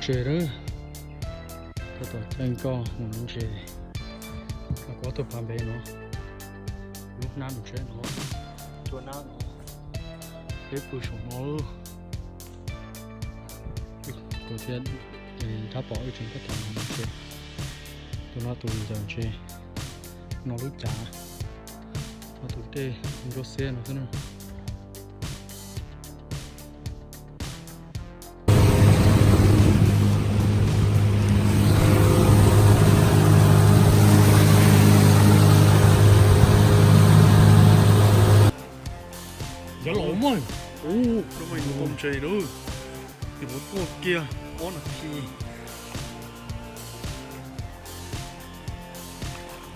Ntses lawm, tab tom caij nkoj mus nuv ntses. Kuv ob tug phav npe no, lub hnab mus tsheb no, cua nab no, peb pw saum no. Kuv thiab Dab Pov wb tseem tab tom mus nuv ntses. Tus no tus ncaws ntses, no lub cav, no tus dej ntsuab xiab no xwb na. Cov laus mas, ub, lub me ntses lub, tus puav tuaj kiag ob nas this.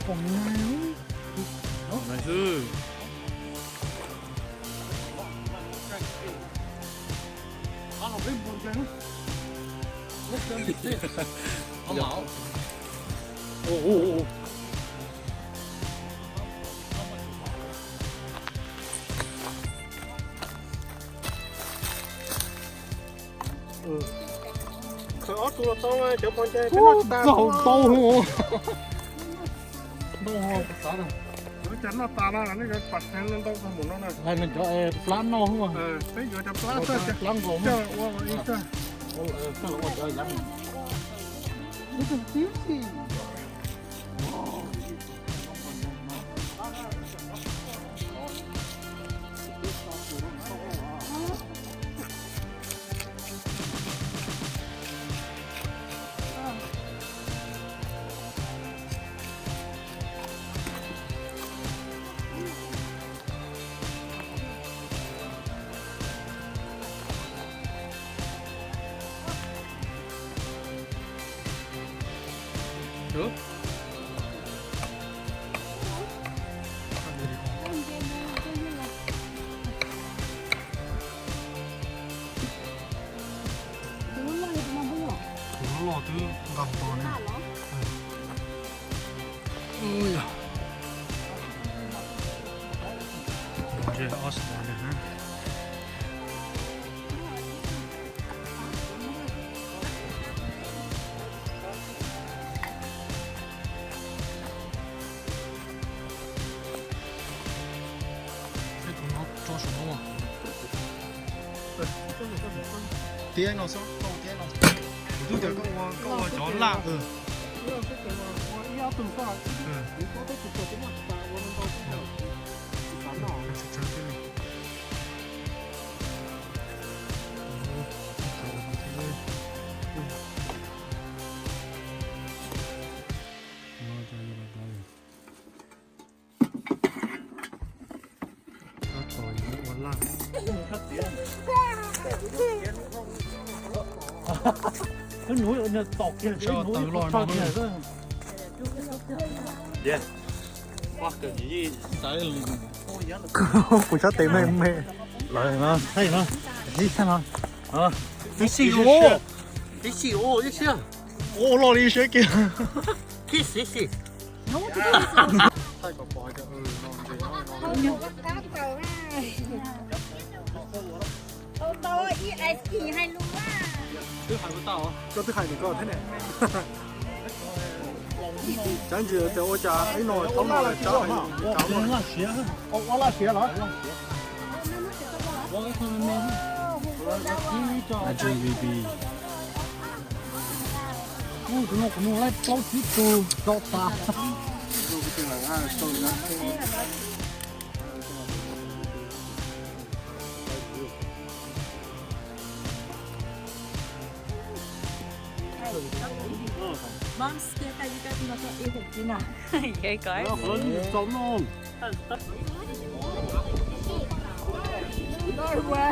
Pom na, xwb. Khaws ob tug los tau, cov pov ncai peb noj tsis tas. Tau, tau. Ntau, xav na. Cov noj tas no nej yuav pam heev ntau mus no na. Cov plab noj, peb yuav cov plab xwb, plab nkaus coj ua ib xwb. Tus loj twb nqa tos ne. Ntses Australia na. Tus no tso saum no. Tiab no xwb, tiab no. Kuv twb tias koj ua, koj ua cov laj. Tus no tom kiag, tus no tom kiag. Kuv sab tes me me. Lawm no, ib xab no. Ib xib ua, ib xib ua, ib xib. Ua loj li siab kiag. Ib xib xib. Koj twb hais nws koj thiab ne. Cov ntsis tias ua cas ib no thaum no laj siav, ua laj siav los? Tus no kuv nug laib plaub tsib tug rau tas. Mom, scared that you guys not gonna eat it dinner. Yeah, guys. No way.